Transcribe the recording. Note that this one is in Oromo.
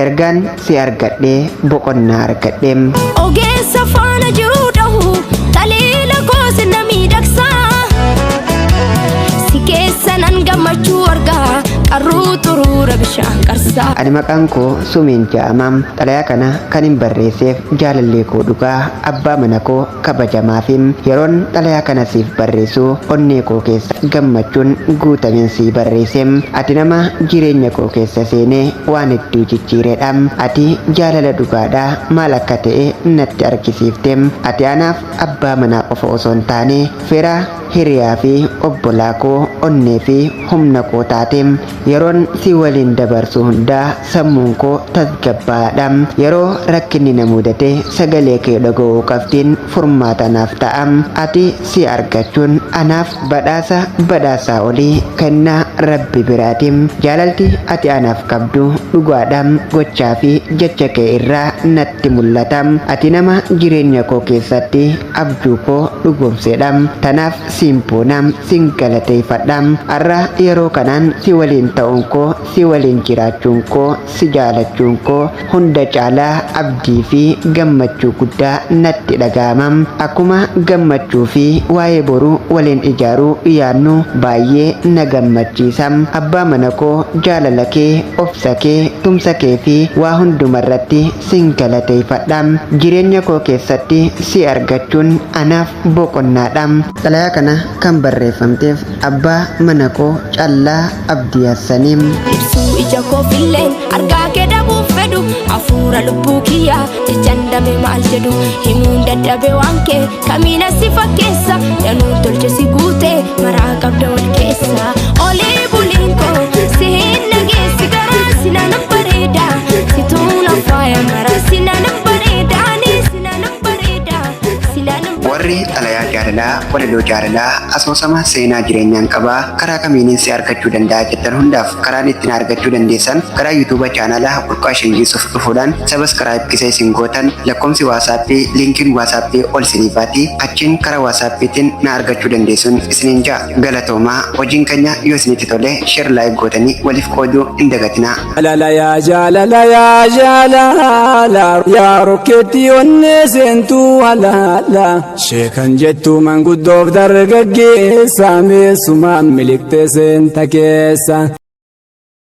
Ergaan si argadhee boqonnaa argadhe. Ogeessa faana jiruu dhahu taliila koos na miidhagsa. Si keessa nan gammachuu argaa qarruu xuruura bishaan qarsaa. Ani maqaan koo Sumeen ja'ama. Xalayaa kana kan hin barreesseef jaalallee koo dhugaa abbaa mana koo kabajamaa fi yeroon xalayaa kana siif barreessu onnee koo keessa gammachuun guutameen sii barreesse. Ati nama jireenya koo keessa seenee waan hedduu jijjiiredha. Ati jaalala dhugaadha maal akka ta'e natti argisiifte. Ati anaaf abbaa manaa qofa osoo hin taane fira, hiriyaa fi obbolaa koo onnee fi humna koo taate. Yeroon si waliin dabarsu hundaa sammuun koo tasgabbaa'aadha. Yeroo rakkinni na mudate sagalee kee dhaga'uu qabtiin furmaata naaf ta'a. Ati si argachuun anaaf badhaasa badhaasaa olii kennaa Rabbi biraati. Jaalalti ati anaaf qabdu dhugaadha. Gochaa fi jecha kee irraa natti mul'ata. Ati nama jireenya koo keessatti abjuu koo dhugoomsedha. Tanaaf siin boona, siin galateeffadha. Har'a yeroo kanaan si waliin ta'uun koo, si waliin jiraachuun koo, si jaalachuun koo hunda caalaa abdii fi gammachuu guddaa natti dhaga'ama. Akkuma gammachuu fi waa'ee boruu waliin ijaaruu yaadnu baay'ee na gammachiisa. Abbaa mana koo jaalala kee, obsa kee, tumsa kee fi waa hundumarratti sin galateeffadha. Jireenya koo keessatti si argachuun anaaf boqonnaadha. Xalayaa kana kan barreeffamteef abbaa mana koo Callaa Abdii Hassanii. Ibsuu ija koofilleen argaa kee dhabuuf fedhu hafuura lubbuu kiyyaa jechan dame maal jedhu himuun dadhabe waan kee kamiina si fakkeessa danuun tolche si guute maraa qabda wal keessa olii buliin koo si hin dhageessi garaa si nana bareeda si tuuna faaya maraa si nana bareeda ani si nana bareeda si nana. Warri xalayaa jaalalaa, walaloo jaalalaa, asoosama seenaa jireenyaan qabaa karaa kamiinin si argachuu danda'a jettan hundaaf karaan ittiin argachuu dandeessan karaa yuutuuba chaanala Burqaa Shangiisuuf dhufuudhaan sabaskiraayib gisa isin gootan lakkoomsi waasaappii liinkiin waasaappii ol isiniif baati achiin karaa waasaappiitiin na argachuu dandeessuun isiniin ja'a. Galatoomaa, hojiin keenya yoo isinitti tole share like gootanii waliif qooduu hin dagatinaa. Jaalala yaa jaalala yaa jaalala yaa rokkeetti onnee seentuu halaala sheekan jettuu manguddoof dargaggeessa meessumaan miliqxee seenta keessa.